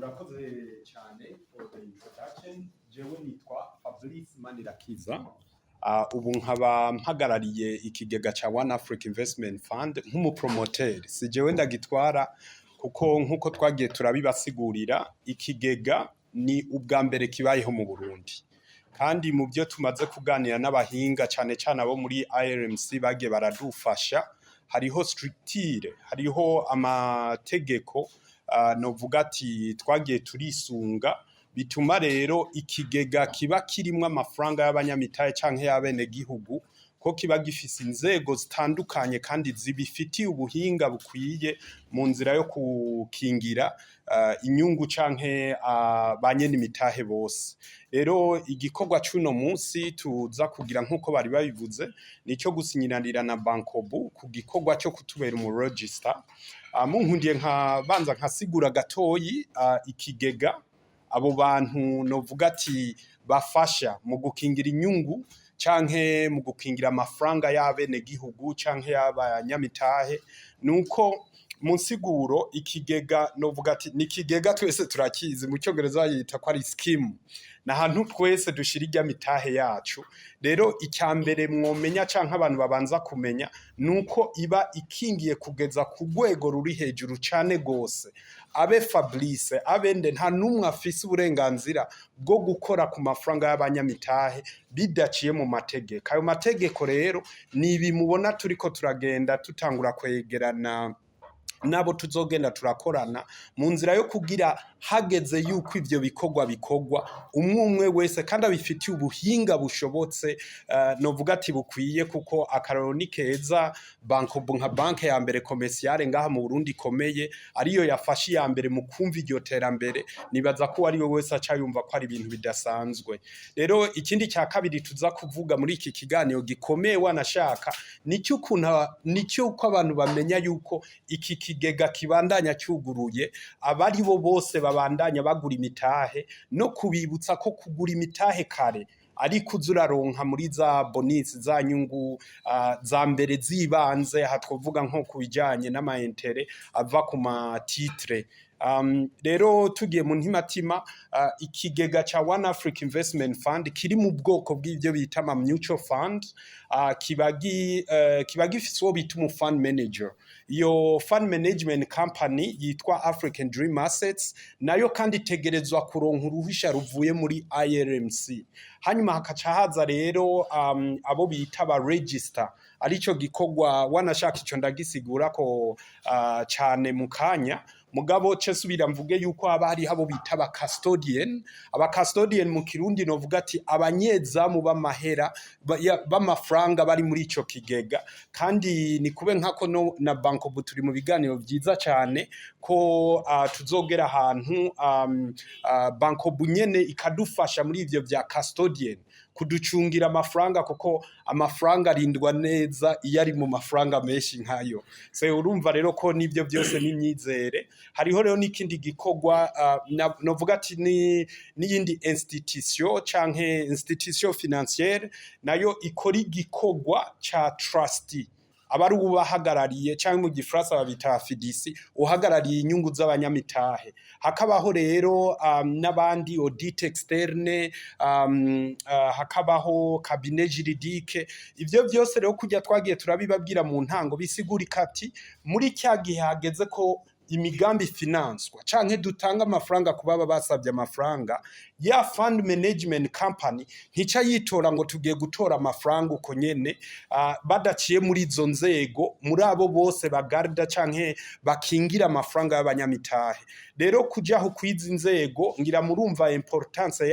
Murakoze cyane for the introduction. Jewe nitwa Fabrice Manirakiza. Ubu nkaba mpagarariye ikigega ca One Africa Investment Fund nk'umupromoteur. Si jewe ndagitwara, kuko nkuko twagiye turabibasigurira, ikigega ni ubwa mbere kibayeho mu Burundi. Kandi mu byo tumaze kuganira n'abahinga, cane cane abo muri IRMC bagiye baradufasha, hariho structure, hariho amategeko, novuga ati twagiye turisunga, bituma rero ikigega kiba kirimwo amafaranga y'abanyamitahe canke y'abenegihugu, ko kiba gifise inzego zitandukanye kandi zibifitiye ubuhinga bukwiye mu nzira yo gukingira inyungu canke ba nyene imitahe bose. Rero igikorwa c'uno munsi tuza kugira, nk'uko bari babivuze, nico gusinyiranira na Bancobu ku gikorwa co kutubera umu register. Munkundiye nka banza nkasigura gatoyi ikigega, abo bantu novuga ati bafasha mu gukingira inyungu canke mu gukingira amafaranga y'abenegihugu canke y'abanyamitahe, nuko mu nsiguro ikigega novuga ati ni ikigega twese turakizi, mu cyongereza yita ko ari scheme, ni ahantu twese dushira irya mitahe yacu. Rero icya mbere mwomenya canke abantu babanza kumenya nuko iba ikingiye kugeza ku rwego ruri hejuru cane gose. Abe Fabrice, abende, nta numwe afise uburenganzira bwo gukora ku mafaranga y'abanyamitahe bidaciye mu mategeko. Ayo mategeko rero ni ibi mubona turiko turagenda tutangura kwegerana nabo tuzogenda turakorana mu nzira yo kugira hageze yuko ivyo bikorwa bikorwa umwe umwe wese kandi abifitiye ubuhinga bushobotse, novuga ati bukwiye, kuko akarorero ni keza. Bancobu nka banke ya mbere commerciale ngaha mu Burundi ikomeye, ariyo yafashe iya mbere mu kumva iryo terambere, nibaza ko uwo ari we wese aca yumva ko ari ibintu bidasanzwe. Rero ikindi cya kabiri tuza kuvuga muri iki kiganiro gikomeye wanashaka nicyo ukuntu nicyo uko abantu bamenya yuko iki kigega kibandanya cyuguruye, abari bo bose babandanya bagura imitahe, no kubibutsa ko kugura imitahe kare ariko uza uraronka muri za bonus, za nyungu za mbere zibanze. Aha twovuga nko ku bijanye n'ama intérêts ava ku ma titres. Rero tugiye mu ntimatima, ikigega ca One Africa Investment Fund kiri mu bwoko bw'ibyo bita ama mutual fund, kiba gifise uwo bita umu fund manager. Iyo fund management company yitwa African Dream Assets, nayo kandi itegerezwa kuronka uruhusha ruvuye muri IRMC. Hanyuma hakaca haza rero abo bita ba register, arico gikorwa wanashaka ico ndagisigura ko cane mu kanya. Mugabo ce subira mvuge yuko haba hariho abo bita aba custodian. Aba custodian mu Kirundi novuga ati abanyezamu b'amahera b'amafaranga bari muri ico kigega. Kandi ni kube nkako no na Bancobu turi mu biganiro vyiza cane ko tuzogera ahantu Bancobu nyene ikadufasha muri ivyo vya custodian, kuducungira amafaranga, kuko amafaranga arindwa neza iyo ari mu mafaranga menshi nkayo. So urumva rero ko nibyo byose n'imyizere. Hariho rero n'ikindi gikorwa, novuga ati ni n'iyindi institution canke institution financière nayo ikora igikorwa ca trustee, aba ari ubahagarariye, cyangwa mu Gifaransa babita fiducie, uhagarariye inyungu z'abanyamitahe. Hakabaho rero n'abandi audit externe, hakabaho cabinet juridique. Ivyo byose rero kujya twagiye turabibabwira mu ntango, bisigurika ati muri cya gihe hageze ko imigambi finanswa canke dutanga amafaranga ku baba basabye amafaranga, ya fund management company ntica yitora ngo tugiye gutora amafaranga uko nyene, badaciye muri izo nzego, muri abo bose bagarda canke bakingira amafaranga y'abanyamitahe. Rero kujaho kwizi nzego, ngira murumva importance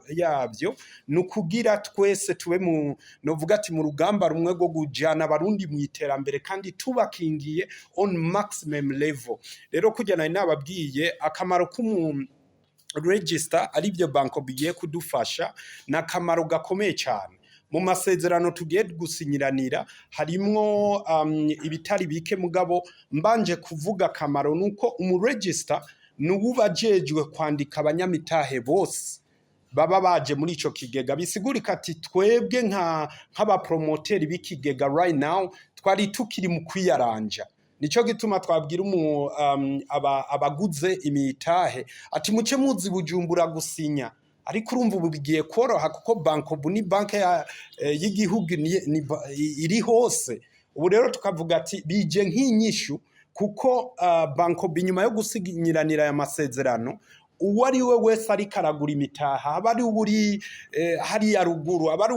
yabyo, ni ukugira twese tube mu novuga ati mu rugamba rumwe rwo kujana Abarundi mu iterambere kandi tubakingiye on maximum level. Rero kujya nari nababwiye akamaro k'umuntu register, aribyo Bancobu bigiye kudufasha, ni akamaro gakomeye cyane. Mu masezerano tugiye gusinyiranira harimwo ibitari bike, mugabo mbanje kuvuga akamaro nuko umu register ni uwuba ajejwe kwandika abanyamitahe bose baba baje muri ico kigega. Bisigurika ati twebwe nka nk'abapromoteri b'ikigega right now twari tukiri mu kwiyaranja. Nico gituma twabwira abaguze imitahe ati muce muzi Bujumbura gusinya. Ariko urumva ubu bigiye koroha, kuko Bancobu ni banke y'igihugu, iri hose. Ubu rero tukavuga ati bije nk'inyishu, kuko Bancobu inyuma yo gusinyiranira aya masezerano, uwo ari we wese ariko aragura imitaha, aba ari uri hariya ruguru, aba ari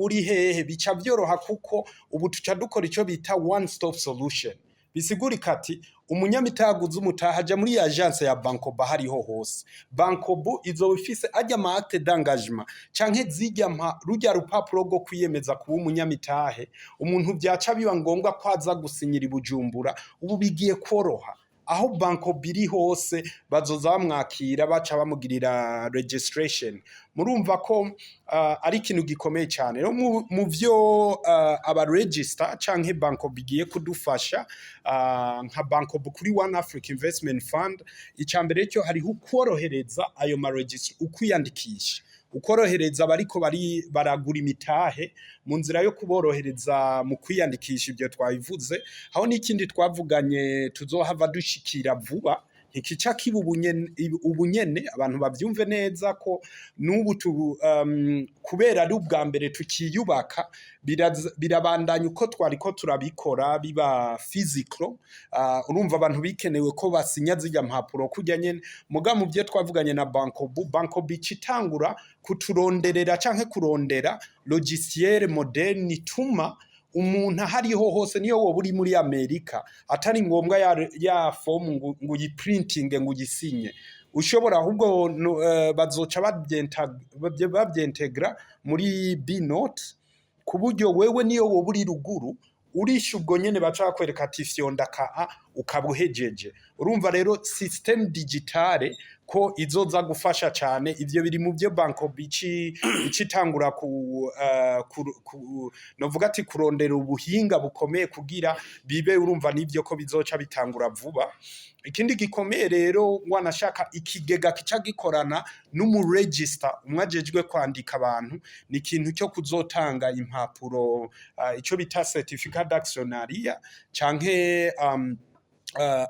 uri hehe, bica byoroha, kuko ubu tuca dukora icyo bita one stop solution. Bisigurika ati umunyamitahe aguze umutahe aja muri agence ya Bancobu hariho hose. Bancobu izoba ifise ajya ama acte d'engagement canke zijya mpa rujya rupapuro rwo kwiyemeza kuba umunyamitahe. Umuntu byaca biba ngombwa ko aza gusinyira i Bujumbura, ubu bigiye koroha. Aho Bancobu iri hose bazoza bamwakira, baca bamugirira registration. Murumva ko ari ikintu gikomeye cyane. Rero mu vyo aba register canke Bancobu igiye kudufasha nka Bancobu kuri One Africa Investment Fund, icya mbere cyo hariho ukorohereza ayo ma register, ukwiyandikisha, ukorohereza abariko bari baragura imitahe mu nzira yo kuborohereza mu kwiyandikisha. Ibyo twabivuze aho. N'ikindi twavuganye tuzohava dushikira vuba, ntikica kiba ubunyene, ubunyene abantu bavyumve neza ko n'ubu kubera ari ubwa mbere tukiyubaka, birabandanya uko twariko turabikora biba physical. Urumva abantu bikenewe ko basinya zirya mpapuro kurya nyene. Muga mu byo twavuganye na Bancobu, Bancobu icitangura kuturonderera canke kurondera logiciel moderne ituma umuntu ahariho hose, niyo woba uri muri Amerika, atari ngombwa ya fomu ngo uyiprintinge ngo uyisinye. Ushobora ahubwo no, bazoca bavyintegra muri B-Note, ku buryo wewe niyo woba uri ruguru urisha ubwo nyene baca bakwereka ati fyonda ka a, ukaba uhejeje. Urumva rero système digitale ko izoza gufasha cane. Ivyo biri mu byo Bancobu icitangura ku novuga ati kurondera ubuhinga bukomeye kugira bibe. Urumva nivyo ko bizoca bitangura vuba. Ikindi gikomeye rero, wanashaka ikigega kica gikorana n'umuregister umwe ajejwe kwandika abantu, ni ikintu cyo kuzotanga impapuro, ico bita certificat d'actionnariat, canke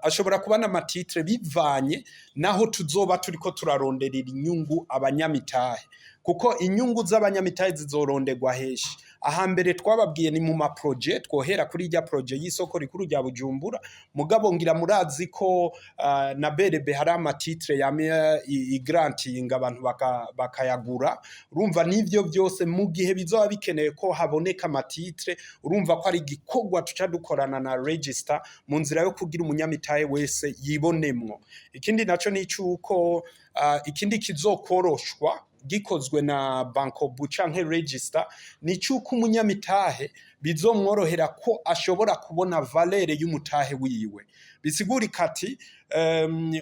ashobora kuba n'ama titres, bivanye naho tuzoba turiko turaronderera inyungu abanyamitahe, kuko inyungu z'abanyamitahe zizoronderwa heshi. Ahambere twababwiye ni mu ma projets. Twohera kuri irya projet y'isoko rikuru rya Bujumbura. Mugabo ngira murazi ko na BRB hari ama titres yamye igranting abantu bakayagura. Urumva n'ivyo byose, mu gihe bizoba bikenewe ko haboneka ama titres, urumva ko ari igikorwa tuca dukorana na register mu nzira yo kugira umunyamitahe wese yibonemwo. Ikindi naco ni icuko ikindi kizokoroshwa gikozwe na Bancobu canke register ni cuko umunyamitahe bizomworohera ko ashobora kubona valeur y'umutahe wiwe. Bisigurika ati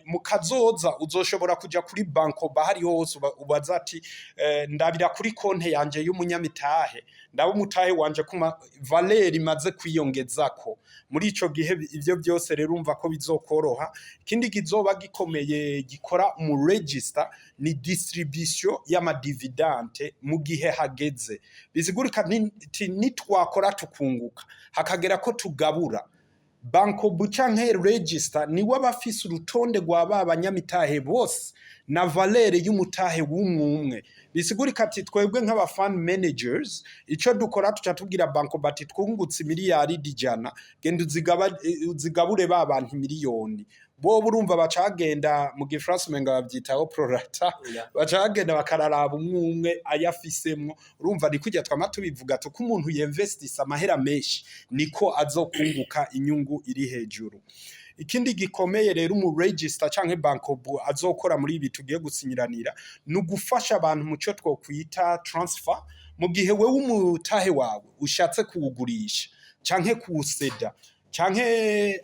mu kazoza uzoshobora kuja kuri Bancobu hariho hose, ubaza ati ndabira kuri konte yanje y'umunyamitahe, ndaba umutahe wanje kuma valeur imaze kwiyongezako muri ico gihe. Ivyo byose rero urumva ko bizokoroha. Ikindi kizoba gikomeye gikora mu register ni distribution y'ama dividendes mu gihe hageze. Bisigurika nitwakora tukunguka, hakagera ko tugabura, Bancobu canke register niwe aba afise urutonde rwa ba banyamitahe bose na valeur y'umutahe w'umwumwe. Bisigurika ati twebwe nk'aba fund managers, ico dukora tuca tubwira Bancobu bati twungutse miliyari 100, genda uzigabure ba bantu miliyoni bo. Urumva baca bagenda, mu gifaransa umenga bavyitaho prorata, baca bagenda bakararaba umwe umwe ayafisemwo. Urumva ni kurya twama tubivuga tuko umuntu yinvestisa amahera menshi niko azokunguka inyungu iri hejuru. Ikindi gikomeye rero umu register canke Bancobu azokora muri ibi tugiye gusinyiranira ni ugufasha abantu mu cyo twokwita transfer. Mu gihe wewe umutahe wawe ushatse kuwugurisha canke kuwuseda, canke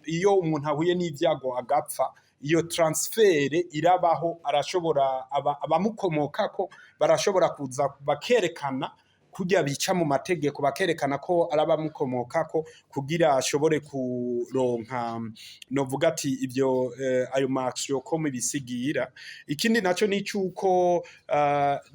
iyo umuntu ahuye n'ivyago agapfa, iyo transfert irabaho. Arashobora abamukomokako barashobora kuza bakerekana Kurya bica mu mategeko, bakerekana ko ari abamukomokako kugira ashobore kuronka, novuga ati ivyo ayo ma action ko mubisigira. Ikindi naco ni cuko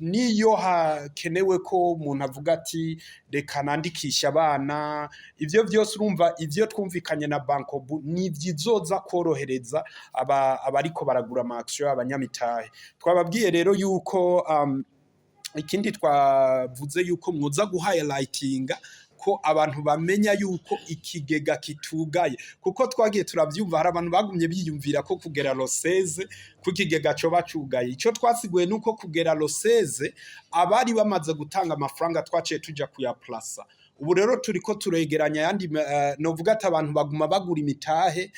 niyo hakenewe ko umuntu avuga ati reka nandikisha abana, ivyo vyose, urumva ivyo twumvikanye na Bancobu ni vyizoza korohereza abariko baragura ama action, abanyamitahe. Twababwiye rero yuko ikindi twavuze yuko mwoza guhighlightinga ko abantu bamenya yuko ikigega kitugaye, kuko twagiye turavyumva, hari abantu bagumye biyumvira ko kugera le 16 ko ikigega coba cugaye. Ico twasiguye nuko kugera le 16 abari bamaze gutanga amafaranga twaciye tuja kuyaplasa. Ubu rero turiko turegeranya ayandi, novuga ati abantu baguma bagura imitahe,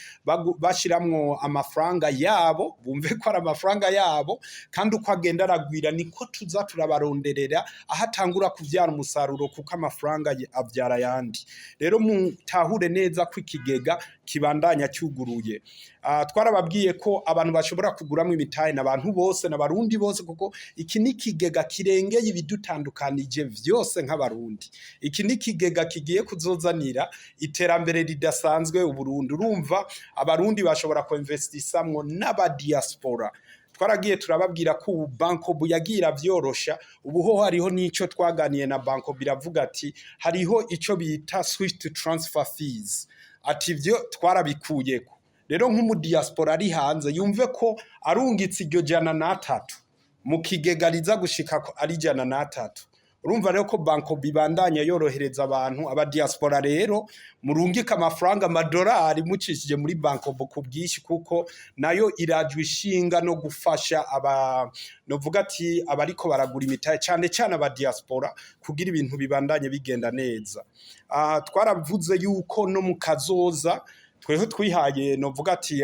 bashiramwo amafaranga yabo, bumve ko ari amafaranga yabo, kandi uko agenda aragwira niko tuza turabaronderera aho atangura kuvyara umusaruro, kuko amafaranga avyara ayandi. Rero mutahure neza ko ikigega kibandanya cyuguruye. Twarababwiye ko abantu bashobora kuguramwo imitahe n'abantu bose, n'abarundi bose, kuko iki ni ikigega kirengeye ibidutandukanije vyose nk'abarundi. Iki ni ikigega kigiye kuzozanira iterambere ridasanzwe Uburundi. Urumva abarundi bashobora kuinvestisamwo n'abadiaspora. Twaragiye turababwira ko ubu Bancobu yagiye iravyorosha. Ubu ho hariho n'ico twaganiye na Bancobu, iravuga ati hariho ico bita swift transfer fees, ati ivyo twarabikuyeko. Rero nk'umudiaspora ari hanze yumve ko arungitse iryo 103 mu kigega riza gushika ko ari 103. Urumva rero ko Bancobu ibandanya yorohereza abantu, abadiaspora. Rero murungike amafaranga, amadolari, mucishije muri Bancobu ku bwinshi, kuko nayo irajwe ishinga no gufasha aba, novuga ati abariko baragura imitahe, cane cane abadiaspora, kugira ibintu bibandanye bigenda neza. Twaravuze yuko no mu kazoza tweho twihaye, novuga ati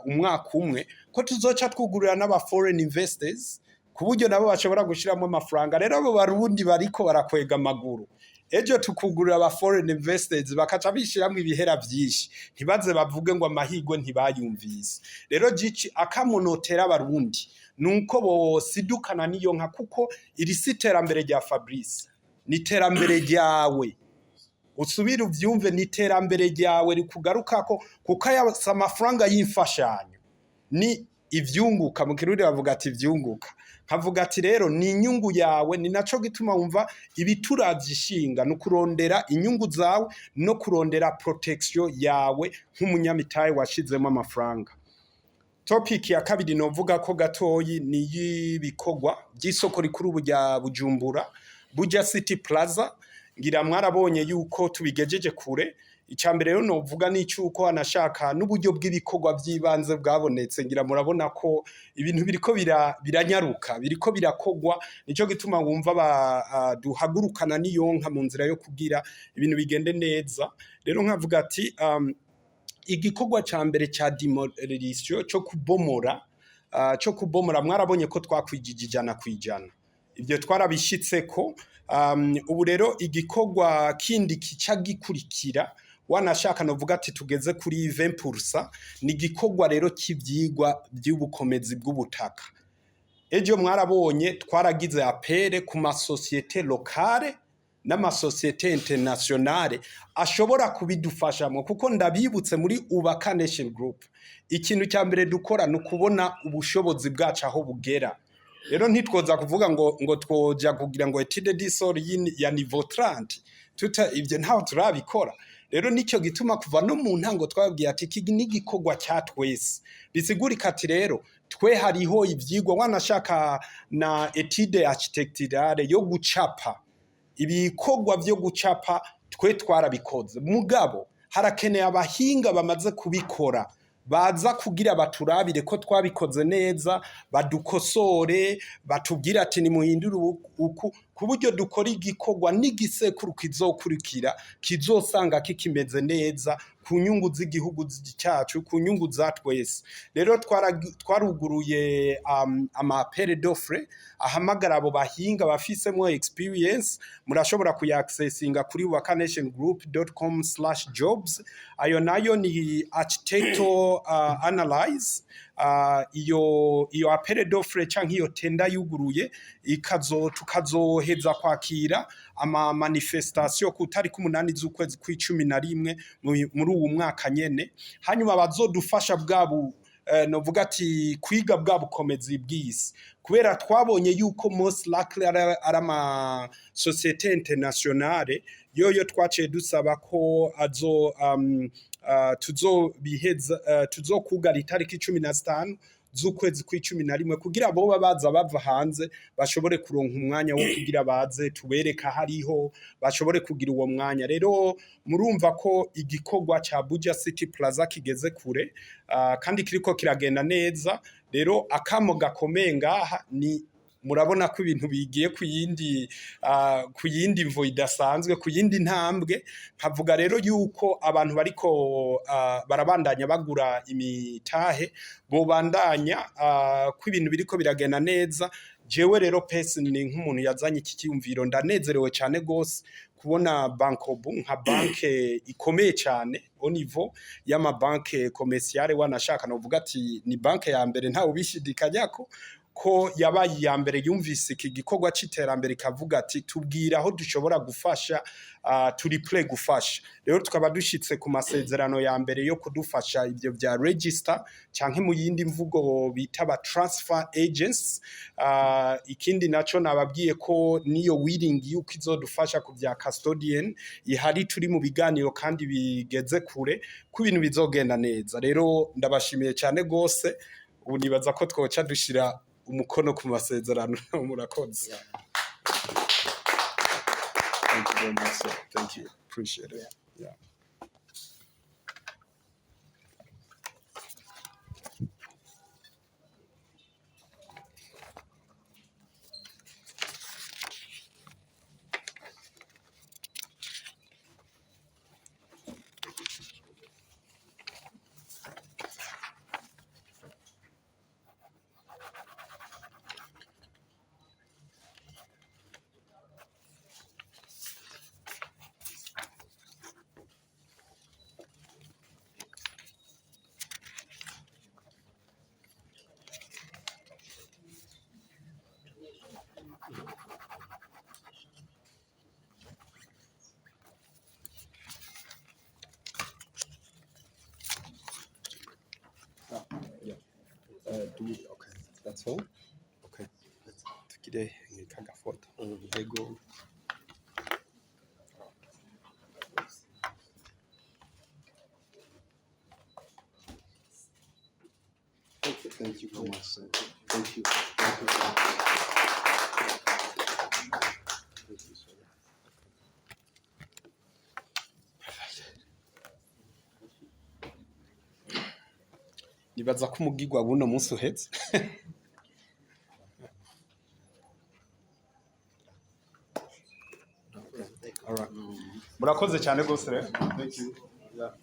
umwaka umwe, ko tuzoca twugurura n'aba foreign investors ku buryo nabo bashobora gushiramo amafaranga. Rero abo barundi bariko barakwega amaguru, ejo tukugurira aba foreign investors bakaca bishiramwo ibihera vyinshi, ntibaze bavuge ngo amahirwe ntibayumvise. Rero jici akamunotera abarundi nuko bosidukana n'iyo nka, kuko iri si iterambere rya Fabrice, ni iterambere ryawe. Usubire uvyumve, ni iterambere ryawe rikugarukako, kuko aya si amafaranga y'imfashanyo, ni ivyunguka. Mu kirundi bavuga ati ivyunguka. Nkavuga ati rero ni inyungu yawe. Ni naco gituma wumva ibituravye ishinga ni ukurondera inyungu zawe no kurondera protection yawe nk'umunyamitahe washizemo amafaranga. Topic ya kabiri novuga ko gatoyi ni y'ibikorwa by'isoko rikuru rya Bujumbura, Buja City Plaza. Ngira mwarabonye yuko tubigejeje kure. Icya mbere rero novuga ni cyuko anashaka n'uburyo bw'ibikorwa by'ibanze bwabonetse. Ngira murabona ko ibintu biriko biranyaruka, biriko birakogwa. Nico gituma wumva duhagurukana n'iyonka mu nzira yo kugira ibintu bigende neza. Rero nkavuga ati igikorwa ca mbere ca démolition, cyo kubomora, mwarabonye ko twakwijije 100%. Ibyo twarabishitseko. Ubu rero igikorwa kindi kica gikurikira, wanashaka novuga ati tugeze kuri 20%, ni igikorwa rero cy'ivyigwa by'ubukomezi bw'ubutaka. Ejo mwarabonye twaragize appel ku masosiyete locales n'amasosiyete internationale ashobora kubidufashamo, kuko ndabibutse, muri Ubaka Nation Group ikintu cya mbere dukora ni ukubona ubushobozi bwacu aho bugera. Rero ntitwoza kuvuga ngo twoja kugira ngo étude du sol ya niveau 30 tuta, ibyo ntaho turabikora. Rero nicyo gituma kuva no mu ntango twababwiye ati iki ni igikorwa cya twese. Bisigurika ati rero twe hariho ivyigwa, wanashaka na étude architecturale yo gucapa, ibikorwa vyo gucapa twe twarabikoze, mugabo harakeneye abahinga bamaze kubikora baza kugira baturabire ko twabikoze neza, badukosore, batubwire ati nimuhindure uku, ku buryo dukora igikorwa n'igisekuru kizokurikira kizosanga kikimeze neza, ku nyungu z'igihugu cyacu, ku nyungu za twese. Rero twaruguruye ama appel d'offre ahamagara abo bahinga bafisemwo experience. Murashobora kuyaccessinga kuri wakanationgroup.com/jobs. Ayo nayo ni architectural analyze. Iyo appel d'offre canke iyo tender yuguruye, ikazo tukazoheza kwakira ama manifestation ku tariki 8 z'ukwezi kw'icumi na rimwe muri uwu mwaka nyene. Hanyuma bazodufasha bwabu novuga ati kwiga bwa bukomezi bw'isi, kubera twabonye yuko most likely ari ama société internationale yoyo twaciye dusaba ko azo tuzobiheza, tuzokugara itariki 15 z'ukwezi kw'icumi na rimwe, kugira boba baza bava hanze bashobore kuronka umwanya wo kugira baze tubereka hariho, bashobore kugira uwo mwanya. Rero murumva ko igikorwa ca Buja City Plaza kigeze kure, kandi kiriko kiragenda neza. Rero akamo gakomeye ngaha ni murabona ko ibintu bigiye ku yindi mvo idasanzwe, ku yindi ntambwe. Nkavuga rero yuko abantu bariko barabandanya bagura imitahe bobandanya, ko ibintu biriko biragenda neza. Jewe rero personally, nk'umuntu yazanye iki cyiyumviro, ndanezerewe cyane gose kubona Bancobu nka banke ikomeye cyane au niveau y'amabanke commerciale. Wanashaka novuga ati ni banke ya mbere, ntawe ubishidikanyako ko yabaye iya mbere yumvise iki gikorwa c'iterambere, ikavuga ati tubwira aho dushobora gufasha, turi prêt gufasha. Rero tukaba dushitse ku masezerano ya mbere yo kudufasha ibyo bya register, canke mu yindi mvugo bita ba transfer agents. Ikindi naco nababwiye ko niyo willing yuko izodufasha ku bya custodian ihari, turi mu biganiro kandi bigeze kure, ko ibintu bizogenda neza. Rero ndabashimiye cyane gose. Ubu nibaza ko twoca dushira umukono ku masezerano. Murakoze. Thank you very much, sir. Thank you, appreciate it. Yeah. Yeah. Okay, that's all. Okay. Tugire kagafoto. Ego. Thank you very much, sir. Thank you. Thank you very much. Thank you, sir. Nibaza ko umugigwa buno munsi uhetse. Alright. Murakoze cyane rwose rero. Thank you. Yeah.